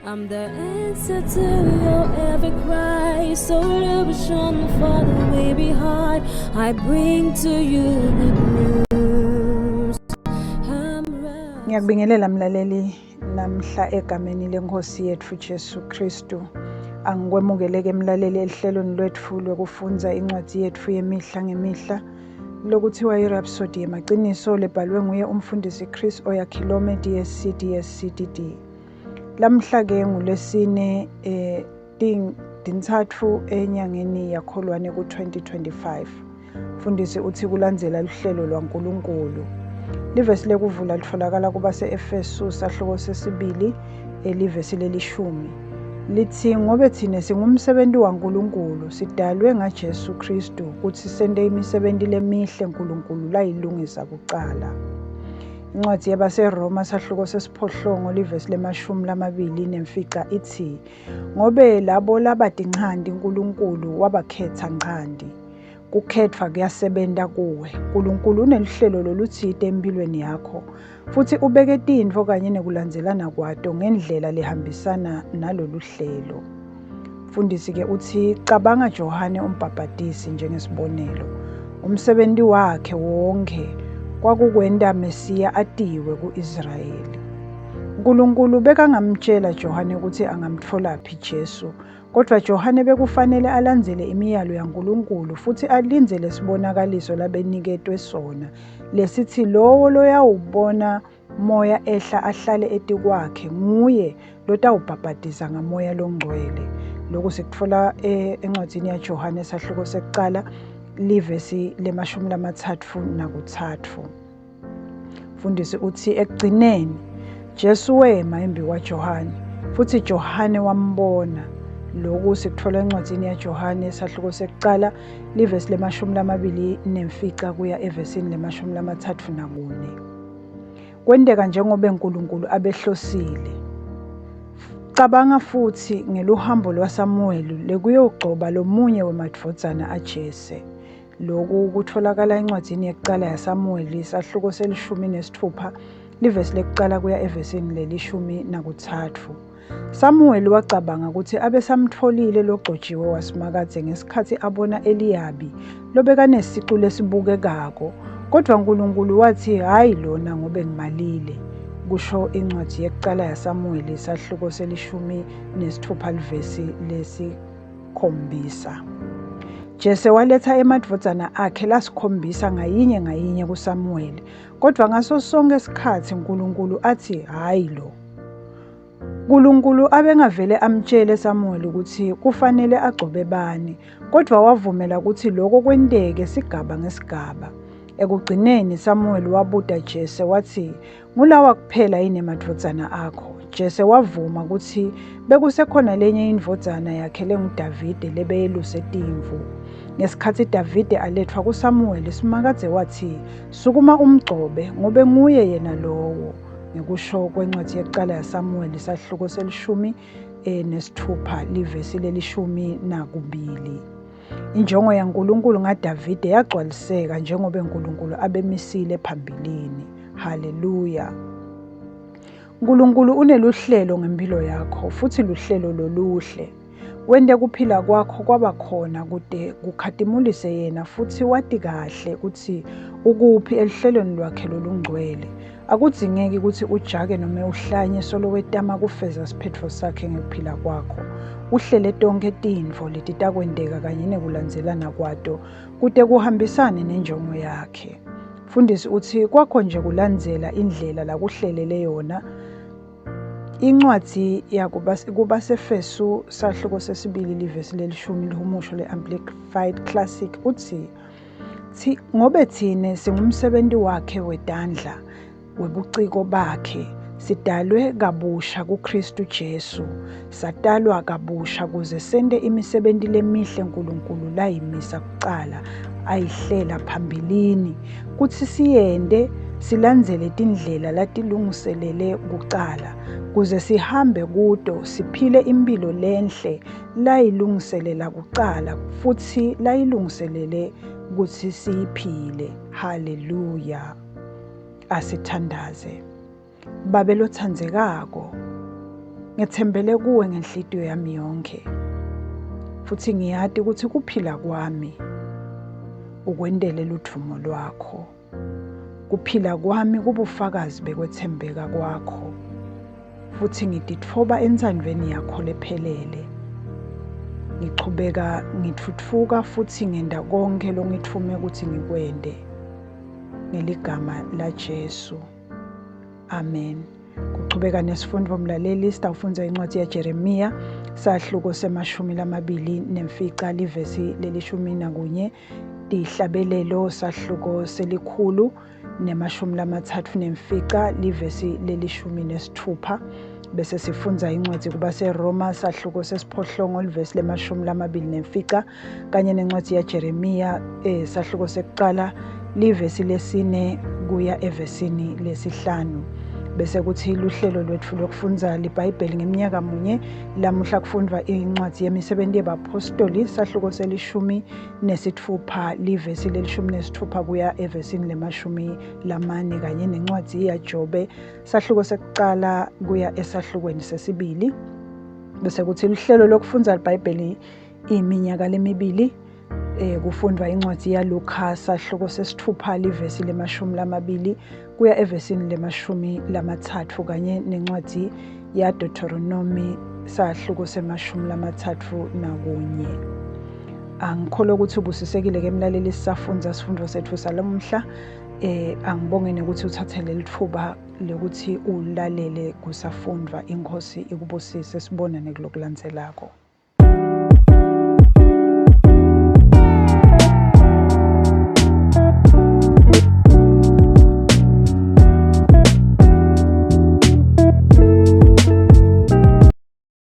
I'm the answer to your every cry, solution for the weary heart. I bring to you good news. I'm rising. Ngiyakubingelela mlaleli namhla egameni lenkosi yethu Jesu Kristu. Angikwemukeleke mlaleli ehlelweni lwethu lokufundza incwadi yethu yemihla ngemihla lokuthiwa iRhapsody yemaqiniso lebhalwe nguye umfundisi Chris Oyakhilome DSC DSCDD. Lamhla-ke ngulwesine tintsatfu enyangeni yakholwane ku-2025. Mfundisi uthi kulandzela luhlelo lwaNkulunkulu. Livesi lekuvula litfolakala kubase-Efesu sahluko sesibili elivesi lelishumi. Lithi ngobe thine singumsebenzi waNkulunkulu sidalwe ngaJesu Kristu kutsi sente imisebenti lemihle Nkulunkulu layilungisa kucala. Incwadi yabaseRoma sahluko sesiphohlongo livesi lemashumi lamabili nemfica ithi ngobe labo labatinchanti uNkulunkulu wabakhetha nchanti. Kukhetfwa kuyasebenta kuwe. Nkulunkulu uneluhlelo lolutsite empilweni yakho futhi ubeke tintfo kanye nekulandzelana kwato ngendlela lehambisana nalolu hlelo. Mfundisi-ke uthi cabanga Johane umbhabhatisi njengesibonelo. Umsebenti wakhe wonke kwakukwenta Mesiya atiwe ku-Israyeli. Nkulunkulu bekangamtjela Johane kutsi angamtfolaphi Jesu, kodvwa Johane bekufanele alandzele imiyalo yaNkulunkulu futhi alindzele sibonakaliso labeniketwe sona lesithi lowo loyawubona moya ehla ahlale etikwakhe nguye lotawubhabhadisa ngamoya longcwele. Lokhu sikutfola encwadzini yaJohane sahluko sekucala livesi lemashumi lamatsatfu nakutsatfu. Mfundisi uthi ekugcineni Jesu wema embi kwaJohane futhi Johane wambona. Lokhu sikutfola encwadzini yaJohane sahluko sekucala livesi lemashumi lamabili nemfica kuya evesini lemashumi lamatsatfu nakune. Kwenteka njengobe uNkulunkulu abehlosile. Cabanga futhi ngeluhambo lwaSamuweli lekuyogcoba lomunye wemadvodzana aJese. Lokhu kutfolakala encwadzini yekucala yaSamuweli sahluko selishumi nesitfupha livesi lekucala kuya evesini lelishumi nakutsatfu. Samuweli wacabanga kutsi abesamtfolile logcotshiwe waSimakadze ngesikhatsi abona Eliyabi lobekanesicu lesibukekako, kodvwa Nkulunkulu watsi hhayi lona ngobe ngimalile, kusho incwadzi yekucala yaSamuweli sahluko selishumi nesitfupha livesi lesikhombisa. Jese waletha emadvodzana akhe lasikhombisa ngayinye ngayinye kuSamuweli, kodvwa ngaso sonke sikhatsi Nkulunkulu atsi hhayi lo. Nkulunkulu abengavele amtjele Samuweli kutsi kufanele agcobe bani, kodvwa wavumela kutsi loko kwenteke sigaba ngesigaba. Ekugcineni Samuweli wabuta Jese watsi, "Ngulawa kuphela yini emadvodzana akho?" Jese wavuma kutsi bekusekhona lenye indvodzana yakhe lenguDavide lebeyeluse timvu. Ngesikhatsi Davide aletfwa kuSamuweli, Simakadze watsi, "Sukuma umgcobe, ngobe nguye yena lowo." Ngekusho kwencwadi yekucala yaSamuweli sahluko selishumi nesitfupha livesi lelishumi nakubili. Injongo yaNkulunkulu ngaDavide yagcwaliseka njengobe Nkulunkulu abemisile phambilini. Haleluya. Nkulunkulu uneluhlelo ngempilo yakho futhi luhlelo loluhle. Wente kuphila kwakho kwaba khona kute kukhatimulise yena futhi wati kahle kutsi ukuphi eluhlelweni lwakhe lolungcwele. Akudzingeki kutsi ujake noma uhlanye solo wetama kufeza siphetfo sakhe ngekuphila kwakho. Uhlele tonkhe tintfo letitakwenteka kanye nekulandzelana kwato kute kuhambisane nenjongo yakhe. Mfundisi uthi kwakho nje kulandzela indlela lakuhlelele yona. Incwadzi yakubaseFesu sahluko sesibili livesi lelishumi lihumusho le-Amplified Classic utsi ngobe thine singumsebenti wakhe wetandla webuciko bakhe sidalwe kabusha kuKristu Jesu satalwa kabusha kuze sente imisebenti lemihle Nkulunkulu layimisa kucala ayihlela phambilini kutsi siyente silandzele tindlela latilungiselele kucala kuze sihambe kuto siphile impilo lenhle layilungiselela kucala futhi layilungiselele kutsi siyiphile. Haleluya. Asithandaze. Babe lotsandzekako, Ngethembele kuwe ngenhlitiyo yami yonke, futhi ngiyati ukuthi kuphila kwami ukwentele ludvumo lwakho. Kuphila kwami kubufakazi bekwethembeka kwakho, futhi ngititfoba entsandvweni yakho lephelele. Ngichubeka ngithuthuka futhi ngenta konke longitfume ukuthi ngikwente. Ngeligama laJesu. Amen. Kuchubeka nesifundo mlaleli, sitawufundza incwadi yaJeremiya sahluko semashumi lamabili nemfica livesi lelishumi nakunye, Tihlabelelo sahluko selikhulu nemashumi lamathathu nemfica livesi lelishumi nesithupha, bese sifundza incwadi kubaseRoma sahluko sesiphohlongo livesi lemashumi lamabili nemfica, kanye nencwadi yaJeremiya sahluko sekucala livesi lesine kuya evesini lesihlanu. Bese kuthi luhlelo lwetfu lokufundza liBhayibheli ngeminyaka munye, lamuhla kufundvwa incwadi yemisebenti yebaphostoli sahluko selishumi nesitfupha livesi lelishumi nesitfupha kuya evesini lemashumi lamane, kanye nencwadi yaJobe sahluko sekucala kuya esahlukweni sesibili. Bese kuthi luhlelo lokufundza liBhayibheli iminyaka lemibili, kufundwa incwadi yaLuka sahluko sesithupha livesi lemashumi lamabili kuya evesini lemashumi lamathathu, kanye nencwadi yaDeuteronomy sahluko semashumi lamathathu nakunye. Angikholwa ukuthi ubusisekile ke mlaleli sisafundza sifundo sethu salamuhla. Angibonge nokuthi uthathe leli thuba lokuthi ulalele kusafundwa. Inkosi ikubusise, sibonane kulokulandzelako.